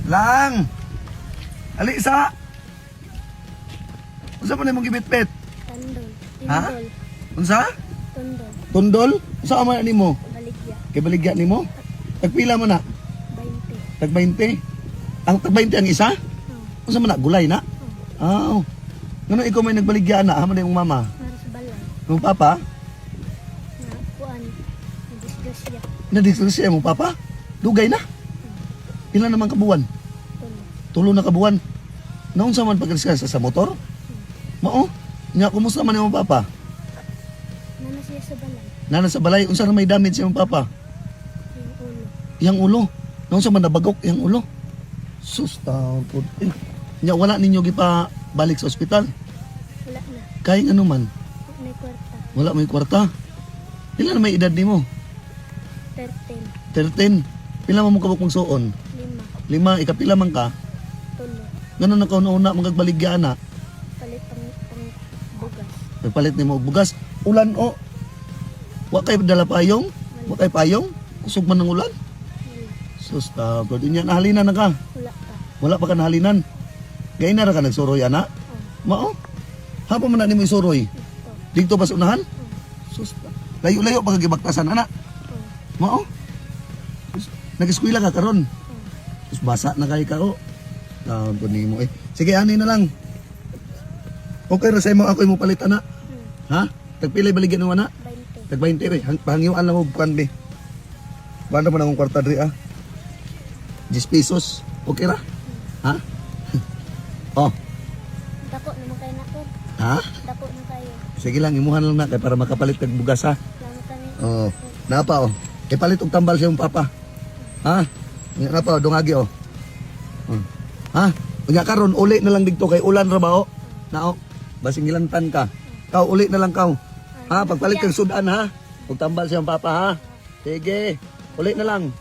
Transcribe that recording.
Lang. Ali sa. Unsa man imong gibitbit? Tandol. Ha? Tindol. Unsa? Tundol. Tundol? Unsa man nimo? Baligya. Kay baligya nimo? Tagpila man na? 20. Tag 20. Ang tag 20 ang isa? Oh. Unsa man na gulay na? Oh. Ah. Ngano ikaw may nagbaligya na? Ha man imong mama? Nara sa balay. Imong papa? Na kuan. Nadisgrasya. Nadisgrasya imong papa? Dugay na. Pila naman kabuwan? Tulo. Tulo na kabuwan. Naunsa man pagdisgrasya sa motor? Mao. Nya, kumusta man imong papa? Nana siya sa balay. Nana sa balay, unsa na may damage imong papa? Yung ulo. Yang ulo. Naunsa man nabagok yang ulo? Sus, taon po. Eh, nya wala ninyo gipa balik sa ospital. Wala na. Kay ano man, May kwarta. wala may kwarta. Pila na may edad nimo? 13. 13. Pila man mo kabuk magsuon? 5. 5, ikapila man ka? Tulo. Ngano na kauna-una magagbaligya na? Palit pang bugas. Nagpalit nimo og bugas. Ulan o. Wa kay dala payong? Wa kay payong? Kusog man ng ulan? Wala. Sus, taon po. Nya nahalinan na ka. Wala pa. Wala pa ka nahalinan. Gay na ra ka nagsuroy ana. Oh. Mao. Hapon man na nimo isuroy. Ito. Dito pa sa unahan? Oh. Sus, layo-layo pa kagibaktasan ana. Oh. Mao. Sus, nag-eskwela ka karon. Oh. Sus, basa na kay ka o. Taon po nimo eh. Sige, ani na lang. Okay ra sa imo, ako imo palit ana. Ha? Tagpilay baligyan mo ana? 20. Tag 20 be. Pahangyuan lang og kuan be. Banda man akong kwarta diri ah. 10 pesos. Okay ra? Ha? Oh, Dako naman kayo na ko. ha? Dako na kayo. Sige lang, imuhan lang na kay para makapalit kag bugas ha. Salamat kami. Oh, napa oh. Ipalit og tambal sa imong papa. Ha? Nya napa oh, dungagi oh. Oh. Ha? Unya karon uli na lang didto kay ulan ra ba oh. Nao. Basing gilantan ka. Kaw uli na lang kaw. Ha, pagpalit kag sudan ha. Og tambal sa imong papa ha. Sige. Uli na lang.